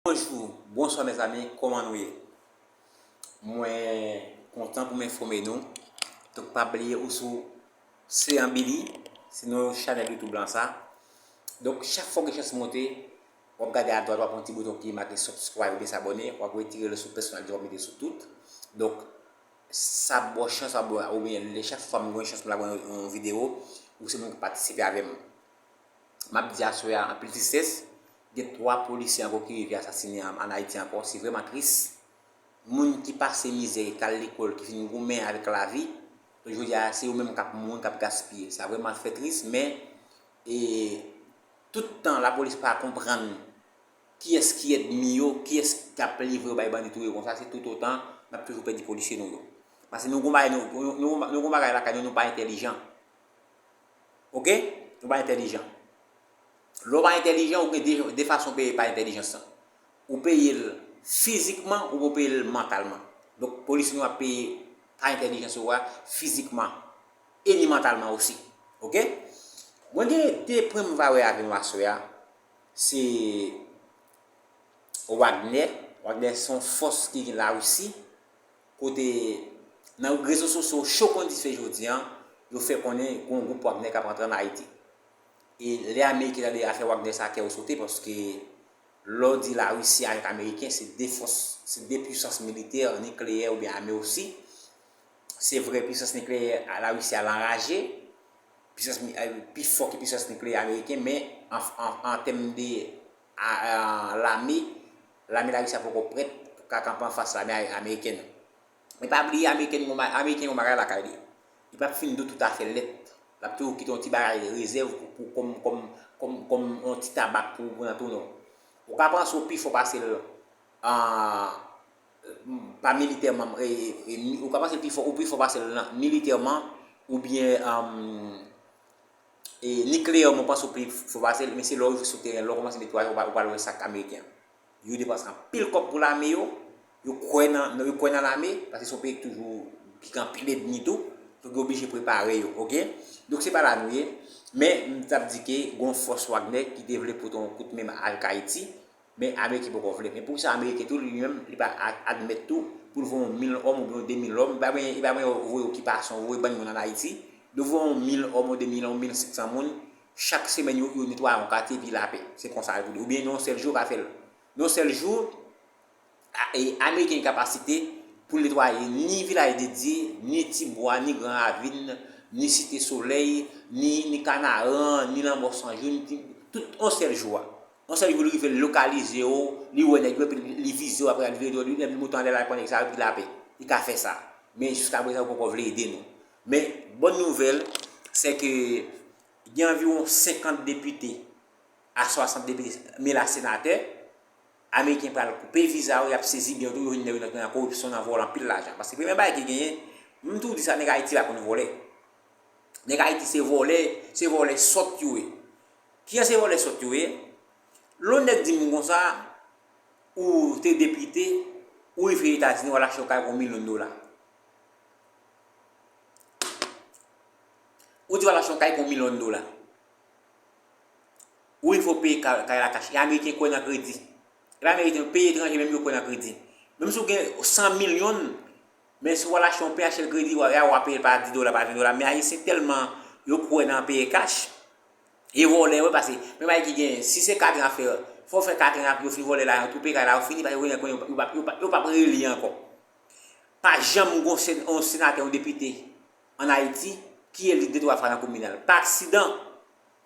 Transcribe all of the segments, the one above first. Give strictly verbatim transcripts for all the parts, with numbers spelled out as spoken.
Bonjou, bonswa mezanmi, kòman nou ye? Mwen kontan pou m enfòme nou. Donk pa bliye ou sou Seyan Billy, se non chanèl YouTube lan sa. Donk chak fwa w gen chans monte, w ap gade adwat, w ap wè yon ti bouton ki make subscribe oubyen s'abonner, w ap retire l sou pèsonèl, w ap mete sou tout. Donk sa ap ba w chans, w ap, oubyen lè chak fwa m gen chans pou m lage yon, yon videyo, ou se moun ki patisipe avè m. M ap di aswè a anpil tristès, gen twa polisye ankò ki rive asasinen an, ann Ayiti ankò. Se vrèman tris. Moun ki pase mizè, k al lekòl, ki fin goumen avèk lavi, jodi a se yo menm k ap mouri, k ap gaspiye. Sa vrèman fè tris, men e, tout tan lapolis pa konprann kiyès ki ènmi yo, kiyès k ap livre yo bay bandi touye konsa, se toutotan n ap toujou pèdi polisye nou yo. Paske nou gon bagay, nou, nou, nou, nou gon bagay lakay nou, nou pa entèlijan. Oke? Nou pa entèlijan. Lè w pa entèlijan, ou gen de, de fason w peye pa entèlijans lan. Ou peye l fizikman oubyen ou peye l mantalman. Donk, polisye nou ap peye pa entèlijans yo a fizikman e ni mantalman osi. Oke? Mwen gen de pwen m va wè avè nou aswè a. Se Wagner. Wagner se yon fòs ki gen Larisi. Kote nan rezo sosyo cho kon dife jodi a, yo fè konnen gen yon gwoup Wagner k ap antre ann Ayiti. E lè Ameriken tande afè Wagner sa, kè yo sote, paske lè w di Larisi avèk Ameriken, se de fòs, se de pwisans militè, nikleyè oubyen ame osi. Se vre, pwisans nikleyè Larisi a anraje, pwisans mi-, eh, pi fò ke pwisans nikleyè ameriken, men an, an, an tèm de a, a, lame, lame Larisi a poko prèt pou ka kanpe anfas lame a-, amerikèn. Men pa bliye, Ameriken gon ba-, Ameriken gon bagay lakay li. Li p ap fin dou toutafè lèt. L ap toujou kite yon ti bagay rezèv pou, pou, kòm, kòm, kòm, kòm yon ti tabak pou, pou nan tounen w. Ou ka panse w pi fò pase l, ah, pa militèman, e, e, e, ou ka panse l pi fò, ou pi fò pase l nan, militèman, oubyen, ah, e, nikleyèman, ou panse w pi fò pase l, men se lè w rive sou teren, lè w kòmanse netwaye, ou pa, ou pral wè sa k ameriken an. Yo depanse anpil kòb pou lame yo, yo kwè nan, yo kwè nan lame, paske se yon peyi ki toujou, ki gen anpil ènmi tou, donk yo oblije prepare yo, oke? Donk se pa la nou ye, men m t ap di ke gon fòs Wagner ki te vle pote yon kout men ak Ayiti, men Ameriken poko vle. Men poukisa Ameriken tou, li menm, li pa a-, admèt tou, pou l voye yon mil òm oubyen yon de mil òm, li pa mwen, li pa mwen voye okipasyon, voye bann moun ann Ayiti, li voye yon mil òm, yon de mil òm, mil senk san moun, chak semèn yo, yo netwaye yon katye, epi lapè. Se konsa yo vle. Oubyen nan yon sèl jou, yo ka fè l. Nan yon sèl jou, a-, e, Ameriken gen kapasite pou l netwaye ni Vilaj de Dye, ni Tibwa, ni Gran Ravin, ni Site Solèy, ni, ni Kanaran, ni Lanmò San Jou, ni ti-, tout yon sèl jou a. Yon sèl jou li rive lokalize yo, li wè nèg yo, epi li, li vize yo, apre li vire do li, li monte anlè la, li pran nèg sa yo, epi lapè. Li ka fè sa. Men jiskaprezan, yo poko vle ede nou. Men, bòn nouvèl, se ke gen anviwon senkant depite a swasant depite, men la senatè, Ameriken pral koupe viza yo, y ap sezi byen yo tou, yo vin nan, nan, nan koripsyon, nan vòlè anpil lajan. Paske premye bagay ki genyen, m toujou di sa, nèg Ayiti pa konn vòlè. Nèg Ayiti se vòlè, se vòlè sòt yo ye. Kiyès se vòlè sòt yo ye? Lè yon nèg di m konsa, ou te depite, ou rive Etazini, w al achte yon kay pou yon milyon dola. Ou di w al achte yon kay pou yon milyon dola. Ou rive w peye ka-, kay la kach. E Ameriken kwè nan kredi. E pa Ameriken, peyi etranje menm yo kwè nan kredi. Menm si w gen san milyon, men si w al achte yon P H L kredi, w a, w a peye l pa dis dola, pa ven dola. Men Ayisyen tèlman yo kwè nan peye kach, e vòlè yo, paske menm Ayiti gen, si se katran afè, fò w fè katran, yo fin vòlè lajan, tou peye kay la, yo fini, paske yo konnen yo p ap, yo p ap, yo p ap reyeli ankò. Pa janm gon sen-, yon senatè, yon depite ann Ayiti ki eli de twa fwa nan kominal. Pa aksidan,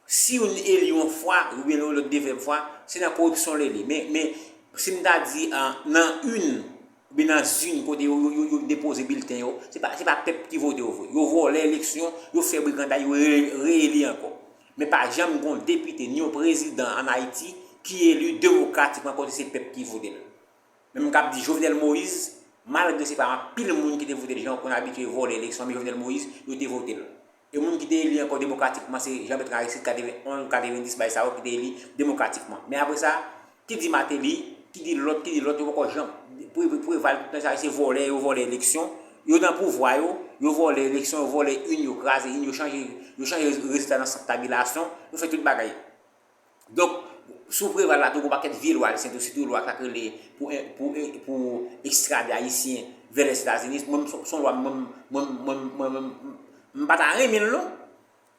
si youn eli yon fwa, oubyen yon lòt dezyèm fwa, se nan koripsyon l eli. Men, men, si m ta di, ah, nan inn, oubyen nan zin kote yo, yo, yo, yo depoze bilten yo, se pa, se pa pèp ki vote yo vre. Yo vòlè eleksyon, yo fè briganday, yo re-, reyeli ankò. Men pa janm gon depite, ni yon prezidan ann Ayiti ki eli demokratikman kote se pèp ki vote l. Menm k ap di Jovenel Moïse, malgre se pa anpil moun ki te vote l, jan yo konn abitye vòlè eleksyon, men Jovenel Moïse, yo te vote l. E moun ki te eli ankò demokratikman, se Jean Bertrand Aristide, katrevenonz, katrevendis, bay sa yo ki te eli demokratikman. Men apre sa, ki di Martelly, ki di lòt, ki di lòt, yo poko janm. Pre-, Pre-, Preval, tout nèg sa yo, se vòlè, yo vòlè eleksyon. Yo nan pouvwa yo, yo vòlè eleksyon, yo vòlè inn, yo kraze inn, yo chanje, yo chanje rezilta nan sant tabilasyon, yo fè tout bagay. Donk, Sou Preval la tou, gon pakèt vye lwa ayisyen tou, sitou lwa sa k rele pou, pou, pou ekstrade Ayisyen vè Lèzetazini. Mwen, se yon lwa mwen, mwen, mwen, mwen, mwen, m pa ta renmen l non.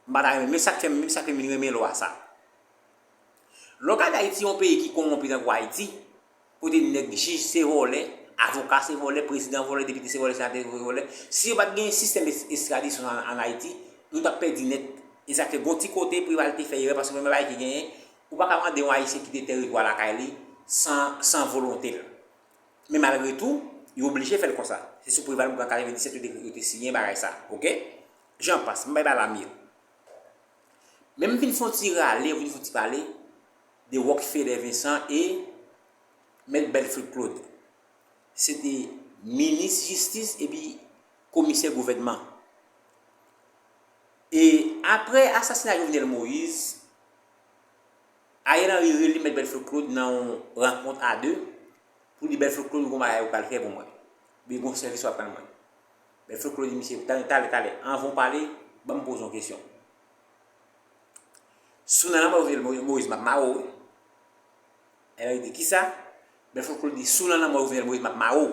M pa ta renmen, men sa k fè m, men sa k fè m vin renmen lwa sa. Lè w gade Ayiti, yon peyi ki kowonpi tankou Ayiti, kote nèg jij se vòlè, avoka se vòlè, prezidan vòlè, depite se vòlè, senatè se vòlè, si yo pa t gen sistèm es- estradisyon an, an Ayiti, nou t ap pèdi nèt. E sa fè gon ti kote Preval te fè erè, paske premye bagay ki genyen, ou pa ka mande yon Ayisyen kite tèritwa lakay li san, san volonte l. Men malgre tou, yo oblije fè l konsa. Se sou Preval m pran katrevendisèt yo te, yo te siyen bagay sa, oke? Jan pas, m bay ba Lamir. Men m vin fè yon ti rale, m vin fè yon ti pale de Rockfeller Vincent e Mèt Belfrod Claude. Se te minis jistis epi komisè gouvènman. E apre asasina Jovenel Moïse, Ariel Henry rele Mèt Belfrod Claude nan yon rankont a de pou di Belfrod Claude, gon bagay ou pral fè pou mwen. Oubyen gon sèvis w ap rann mwen. Belfrod Claude di misye, talè, talè, talè, anvan w pale, ban m poze yon kesyon. Si w nan lanmò Jovenel Moïse, m ap mare w wi. Ariel di, kisa? Belfrod Claude di, si w nan lanmò Jovenel Moïse, m ap mare w.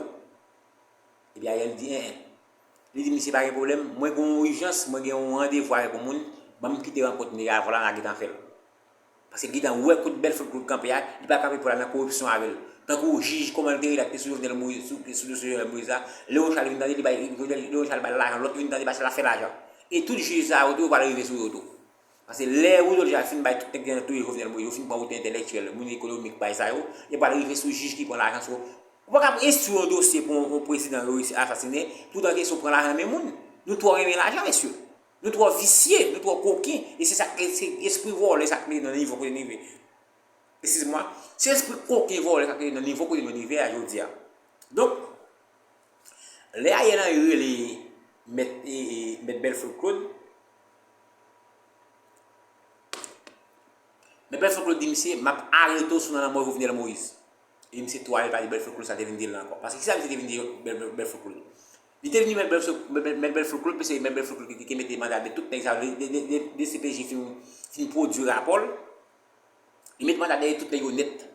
Epi Ariel di, en, en. Li di, misye pa gen pwoblèm, mwen gen yon ijans, mwen gen yon randevou avèk yon moun, ban m kite rankont li avan la, n a gentan fè l. Paske gentan wè kote Belfrod Claude kanpe a, li pa kanpe pou l al nan koripsyon avè l. Tankou jij, kòman l te rilakte sou Jovenel Moïse, sou, sou dosye Jovenel Moïse la, Leon Charles vin tande, li bay, Leon Charles bay lajan, lòt yo vin tande, pa sa l ap fè lajan. E tout jij sa yo tou, yo pral rive sou yo tou. Paske lè Rudolphe Jean fin bay tout nèg ki te touye Jovenel Moïse, yo fin pran oto entèlektyèl, moun ekonomik, bay sa yo, yo pral rive sou jij ki pran lajan sou. Ou pa ka enstwi yon dosye pou yon, yon prezidan yo resi asasinen, toutan ke se w pran lajan nan men moun. Nou twò renmen lajan, mesye. Nou twò visye, nou twò koken. E se sa, e se espri vòlè sa k mete nou nan nivo kote nou rive. Eskize mwa. Se espri koken vòlè sa k mete nou nan nivo kote nou rive a jodi a. Donk, lè Ariel Henry rele Mèt, e, e, Mèt Belfrod Claude, Mèt Belfrod Claude di misye, m ap arete w si w nan lanmò Jovenel Moïse. E misye tou ale pale Belfrod Claude sa te vin di l la ankò. Paske kisa misye te vin di Bel- Bel- Belfrod Claude? Li te vin di Mèt Belfrod Mèt Belfrod Claude, paske Mèt Belfrod Claude ki te mete manda de tout nèg sa yo, de- de- de- de- DCPJ fin, fin pwodui rapò l. Li met manda dèyè tout nèg yo nèt.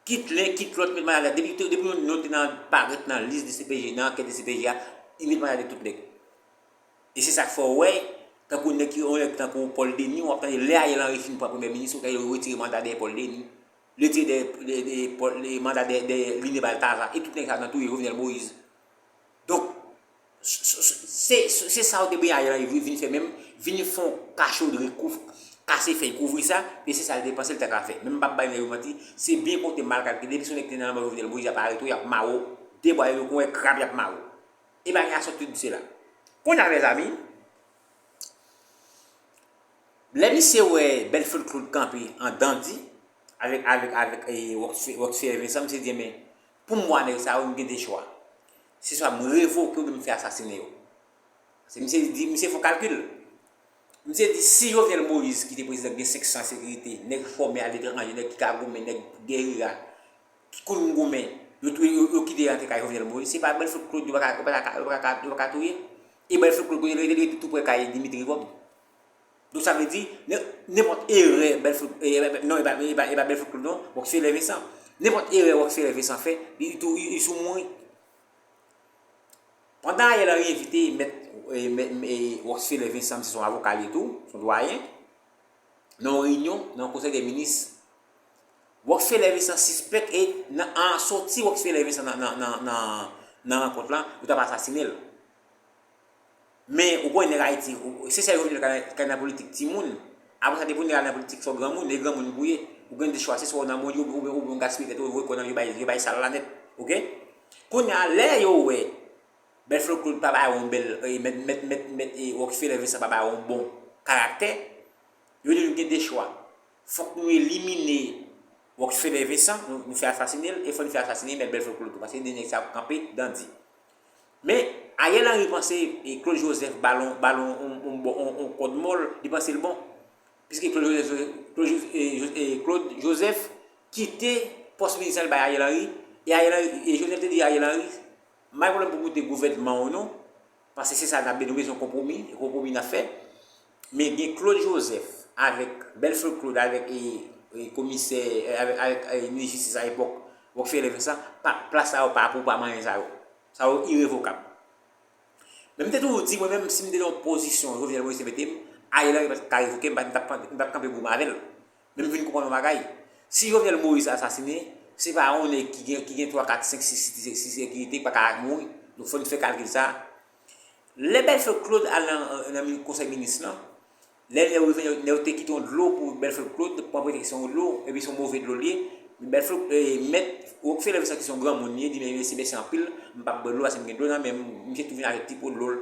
Kit len, kit lòt, met manda dèyè. Depi, depi yon non te nan parèt nan lis DCPJ, nan ankèt DCPJ a, li met manda dèyè tout nèg. E se sa k fè w wè, tankou nèg ki, yon nèg tankou Paul Denis, w ap tande lè Ariel Henry fin pran premye minis, ou tande yo retire manda dèyè Paul Denis, retire dèyè, dèyè, dèyè Paul, dèyè manda dèyè, dèyè Line Balthazar, e tout nèg sa nan touye Jovenel Moïse. Donk, se, se, se, se sa yo te benyen Ariel Henry vin fè menm, vin fè yon kachòdri, kase fèy kouvri sa, e se sa l te panse l ta ka fè. Men m p ap bay nèg yo manti, se byen konte mal kalkile, depi se yon nèg ki te nan lanmò Jovenel Moïse, y ap arete w, y ap mare w, de bwa yo, kou wè krab, y ap mare w. E bagay la sòti de se la. Kounye a, mezanmi, lè misye wè Belfrod Claude kanpe an dandi avèk, avèk, avèk e, Rockfe- Rockfeller Vincent, misye di, men, pou m bwa nèg sa yo, m gen de chwa. Se swa m revoke yo oubyen m fè asasinen yo. Se misye di, misye fè yon kalkil. Misye di, si Jovenel Moïse, ki te prezidan, gen senk san sekirite, nèg fòme aletranje, nèg ki ka goumen, nèg gerira, ki konn goumen, yo touye, yo, yo kite yo antre kay Jovenel Moïse, se pa Belfrod Claude yo pa ka, yo pa ka, yo pa ka, yo pa ka touye. E Belfrod Claude kote l rete, li rete tou prè kay Dimitri Vorbe. Donk sa vle di, nen- nenpòt erè Belfrod, e, e, non, e pa, e pa, e pa Belfrod Claude non, Rockfeller Vincent. Nenpòt erè Rockfeller Vincent fè, li, li tou, li, li sou mouri. Pandan Ariel Henry envite mèt, e, mèt, e, Rockfeller Vincent, se yon avoka li tou, se yon dwayen, nan yon reyinyon, nan yon konsèy dè minis, Rockfeller Vincent sispèk e nan, an sòti Rockfeller Vincent nan, nan, nan, nan, nan rankont lan, yo t ap asasinen l. Men, ou konnen nèg Ayiti, ou- se sèl Jovenel ka, ka nan politik timoun. Apre sa, depi w nèg al nan politik, fò granmoun, e granmoun pou ye. Ou gen de chwa, se swa w nan Bondye, oubyen, oubyen w gaspiye tèt ou, ou voye kò nan, yo bay, yo bay sal la nèt. Oke? Kounye a, lè yo wè Belfrod Claude pa bay yon bèl, e, mèt, mèt, mèt, mèt, e, Rockfeller Vincent pa bay yon bon karaktè, yo di nou gen de chwa. Fòk nou elimine Rockfeller Vincent, nou, nou fè asasinen l, e fò nou fè asasinen mèt Belfrod Claude tou, paske de nèg sa yo kanpe dandi. Men, Ariel Henry panse, e, Claude Joseph ba l yon, ba l yon, yon, yon, yon, yon kòd mòl, li panse l bon. Piske Claude Joseph, Claude Jos- e, Jos- e, Claude Joseph kite pòs minis la, li bay Ariel Henry, e Ariel Henry, e Jovenel te di Ariel Henry, m pa gen pwoblèm pou moute gouvènman w non, paske se sa n ap bezwen, nou bezwen konpwomi, e konpwomi n ap fè. Men gen Claude Joseph avèk Belfrod Claude avèk, e, e, komisè, e, avèk, avèk, e, minis jistis a epòk, Rockefeller Vincent, pa, plas sa yo pa pou pa manyen sa yo. Sa yo irevokab. Men m te toujou di, mwen menm, si m te nan yon pozisyon Jovenel Moïse te mete m, Ariel Henry pa t ka revoke m, m pa t, m t ap, m t ap kanpe goumen avè l. Men m vin konprann yon bagay. Si Jovenel Moïse asasinen, se pa yon nèg ki gen, ki gen twa, kat, senk, sis site sekirite, ki pa ka mouri. Donk, fò n fè kalkil sa. Lè Bèlflòt Claude al nan, nan mi-, konsèy minis lan, lè nèg yo rive, nèg yo te kite yon dlo pou Bèlflòt Claude, pran pwoteksyon yon dlo, epi se yon move dlo l ye. Bèlflòt, e, mèt Rockefeller Vincent ki se yon granmoun li ye, di, men mesye, mèsi anpil, m p ap bwè dlo, paske m gen dlo nan men m, misye tou vin avèk ti po dlo l.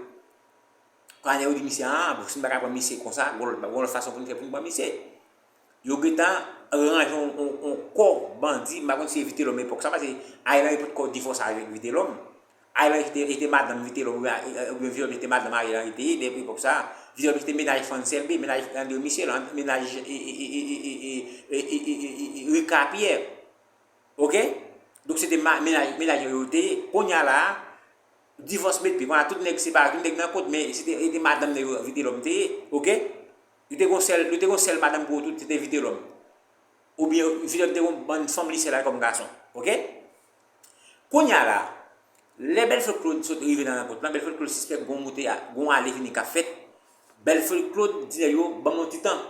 Kounye a nèg yo di misye, a, bon, si n pa ka pran misye konsa, gon lòt, gon lòt fason pou n fè pou n pran misye. Yo gentan ranje yon, yon, yon kò bandi, m pa konn si se Vitelhomme epòk sa, paske Ariel Henry potko divòse avèk Vitelhomme. Ariel Henry te, te madanm Vitelhomme, oubyen, oubyen Vitelhomme te madanm Ariel Henry te ye, depi epòk sa. Vitelhomme se te mennaj Frantz Elbé, mennaj André Michel, mennaj, e, e, Ricard Pierre. Oke? Donk, se te ma-, mennaj, mennaj yo te ye. Kounye a la, divòs met pye. Kounye a, tout nèg separe, tout nèg nan kont, men se te, se te madanm nèg yo, Vitelhomme te ye. Oke? Yo te gon sèl, yo te gon sèl madanm pou yo tout, se te Vitelhomme. Oubyen, Vitelhomme te gon bann fanm li sèl la kòm gason. Oke? Kounye a la, lè Bèlflòt Claude sot rive nan rankont lan, Bèlflòt Claude sispèk gon moute a, gon ale vini k ap fèt. Bèlflòt Claude di nèg yo, ban m yon ti tan.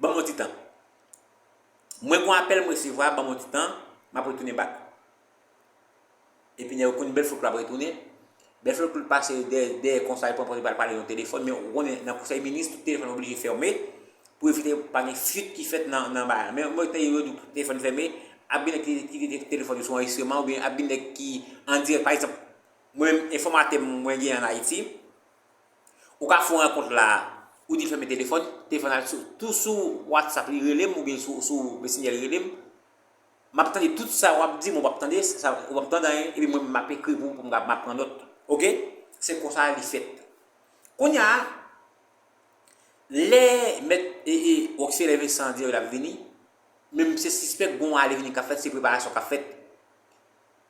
Ban m yon ti tan. Mwen gon apèl m resevwa, ban m yon ti tan, m ap retounen back. Epi nèg yo konn Bèlflòt Claude ap retounen. Bèlflòt Claude pase dèyè, dèyè konsa, li pran pòz li pral pale nan telefòn, men ou konnen nan konsèy minis, tout telefòn oblije fèmen pou evite pa gen fuit ki fèt nan, nan bagay la. Men mwen tande yo di telefòn fèmen, ap gen nèg ki, ki kite telefòn yo sou anrejistreman, oubyen ap gen nèg ki an dirèk. Pa egzanp, mwen menm, enfòmatè m mwen gen an Ayiti, ou ka fè yon rankont la, ou di l fèmen telefòn, telefòn al sou, tou sou WhatsApp li rele m, oubyen sou, sou Messenger li rele m. M ap tande tout sa w ap di, mwen p ap tande, sa, w ap tande anyen, epi mwen m ap ekri pou, pou m ka, m ap pran nòt. Oke? Se konsa li fèt. Kounye a, lè mèt, e, e, Rockefeller Vincent di yo l ap vini, men m se sispèk gon ale vini k ap fèt, se preparasyon k ap fèt.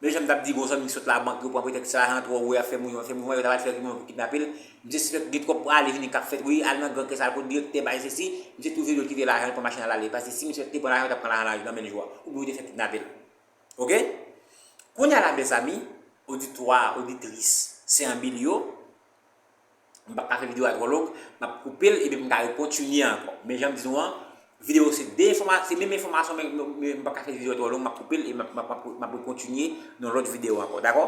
Men jan m t ap di, gon zanmi ki sot labank, yo pran pretèks lajan an twò, wi, ap fè moun yo fè mouvman, yo ta pral fè mouvman pou kidnape l. M se sispèk gen twòp ale vini k ap fèt, wi, al nan gran kès, al kot direktè, bay sesi, misye tou vle yo kite lajan, li pran machin al ale. Paske si misye te pran lajan, yo t ap pran lajan nan men l jou a, oubyen yo te fè kidnape l. Oke? Kounye a la, mezanmi, oditwa, oditris, se anbil yo, m p ap ka fè videyo a twò long, m ap koupe l, epi m ka rekontinye ankò. Men jan m di nou an, videyo se de enfòma-, se menm enfòmasyon, men, men, men m p ap ka fè videyo a twò long, m ap koupe l, e m ap, m ap, m ap, m ap rekontinye nan lòt videyo ankò, dakò?